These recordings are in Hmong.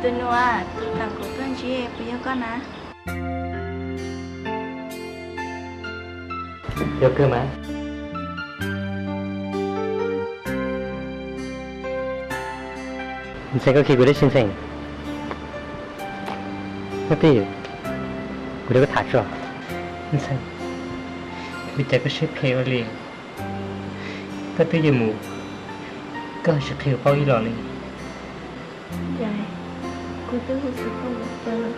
Tus nus, tus tawm kuv tuaj ntsib puas yog koj na? Yog kawg mas. Ntxhais, koj khi kuv dab tsi Ntxhais? Koj twb, kuv rau koj tham tso. Ntxhais, ua cas koj siab phem ua li? Koj twb yuav mus, koj ho tsis qhia kuv paub ib los li. Ntsais, kuv twb hu xov tooj mus rau lawm,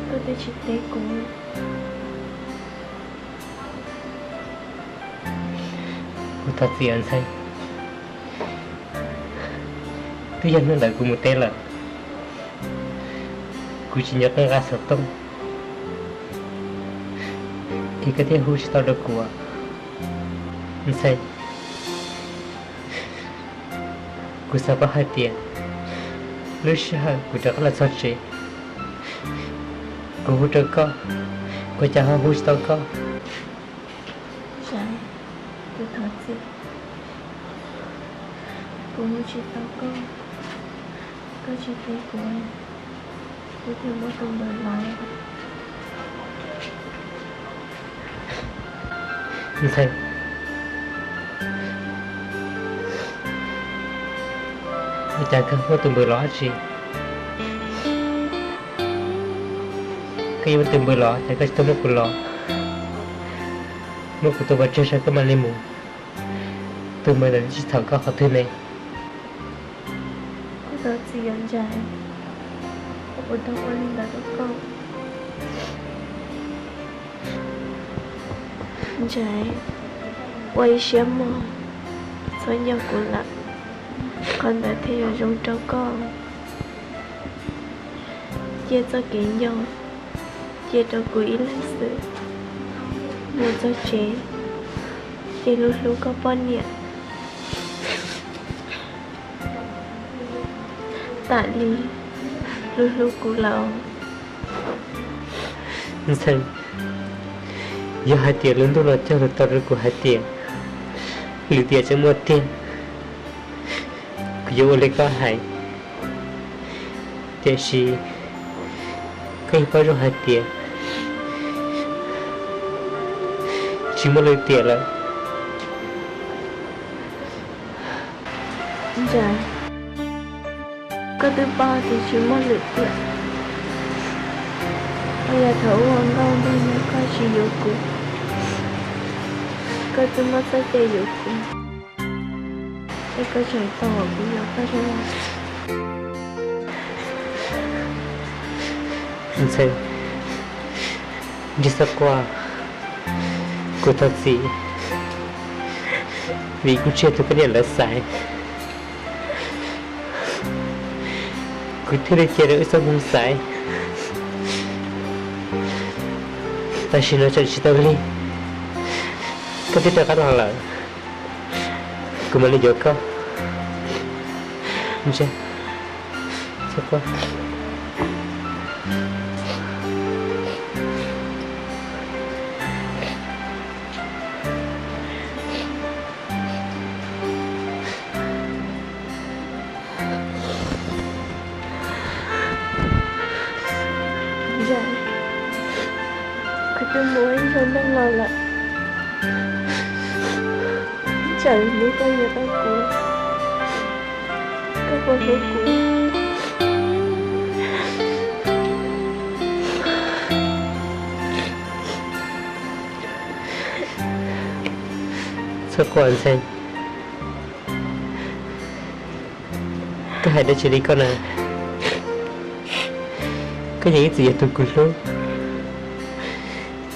koj twb tsis teb kuv. Kuv thov txim os Ntxhais, twb yog hnub ntawd kuv mus teb lawm, kuv tsis nco qab nqa xov tooj, es koj thiaj hu tsis tau rau kuv. Ntxhais, kuv xav paub hais tias lub sij hawm kuv rov qab los txog tsev, kuv hu rau koj, ua cas ho hu tsis tau koj? Ntsais, kuv thov txim, kuv hu tsis tau koj, koj tsis teb kuv, kuv thiaj muab tus npawb lov. Ntxhais, ua cas koj muab tus npawb lov dab tsi? Koj yuav muab tus npawb lov ces koj tsis tau muab kuv lov, muab kuv tus npawb tseg tso koj mam li mus. Tus npawb ntawd tsis txhaum koj qhov twg ne? Kuv thov txim os Ntsais, kuv puas tau ua li ntawd rau koj? Ntsais, ua ib siab mog, txhob nco kuv lawm, qhov ntawd thiaj yuav zoo rau koj. Cia txoj kev nco, cia rau kuv ib leeg xwb. Mus txog tsev, ces hlub hlub koj poj niam tam li hlub hlub kuv lawm. Ntxhais, yog hais tias lub ntuj no cog lus tau rau kuv hais tias lwm tiam tseem muaj tiag, kuv yuav ua li koj hais. Tiam sis koj yeej paub zoo hais tias tsis muaj lwm tiam lawm. Ntsais, koj twb paub tias tsis muaj lwm tiam, ua yog thaum ub ua nkauj nraug no koj tsis yuav kuv, koj twb muab txoj cai yuav kuv, es koj tseem tau kuv yuav koj zoo. Ntxhais, Ntsig Xab Quaj, kuv thov txim vim kuv tsis yog tus koj niam lawv xaiv, kuv thiaj li cia rau wb txoj hmoo xaiv. Tam sim no tseem tsis tau lig, koj twb rov qab los lawm, kuv mam li yuav koj. Ntsig Xab Quaj. Ntsais, kuv twb mus ib zaug neej los lawm, tseem hnub koj yuav tau kuv, koj puas hlub kuv? Txhob quaj Ntxhee, koj hais dab tsi li koj na? Koj yeej ib txwm yog tus kuv hlub,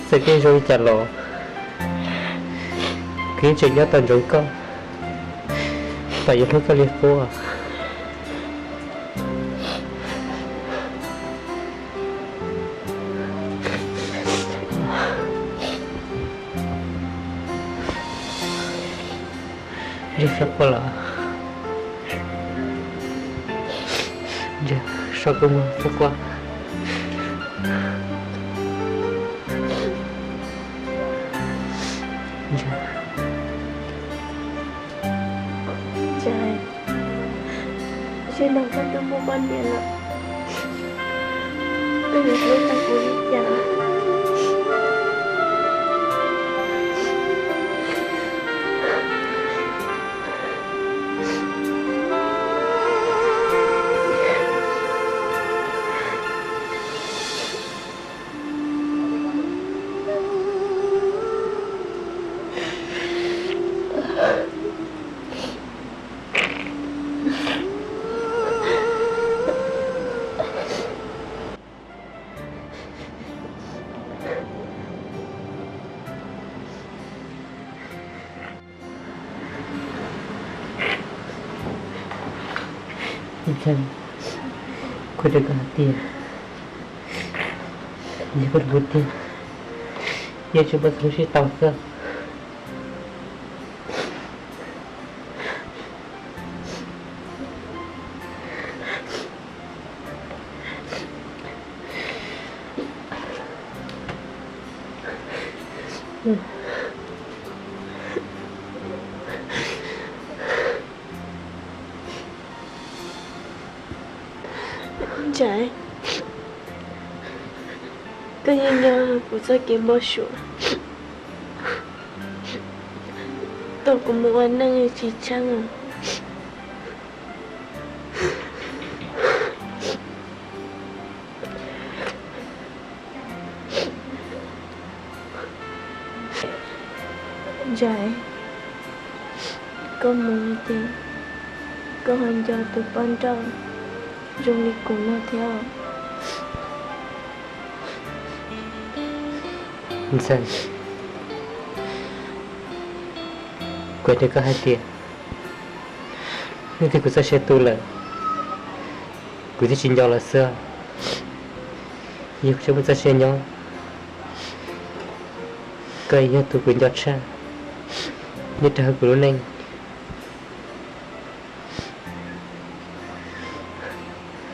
txawm koj zoo li cas los kuv yeej tseem nyob tos ntsoov koj, pam yuav hlub koj li qub. Ntshe Xab Quaj los, so kuv mus Xab Quaj. Ntshe no koj twb muaj poj niam lawm. Koj yuav hlub tau kuv li cas? Ntxhee, kuv hais tias, yog koj hlub tiag, yeej tsis muaj txoj hmoo sib tau xwb. Ntsais, koj yeej nyob kuv txoj kev npau suav, tau kuv mus ua neej tsis tsheej. Ntsais, koj mus ces koj ho nco tus poj nrauj zoo li kuv no thiab. Ntxhee, kuv hais rau koj hais tias, leej twg kuv txoj sia tu lawm, kuv thiaj tsis nco lawm xwb. Yog kuv tsis muaj txoj sia nyob, koj yog tus kuv nco tshaj nyob rau hauv kuv lub neej.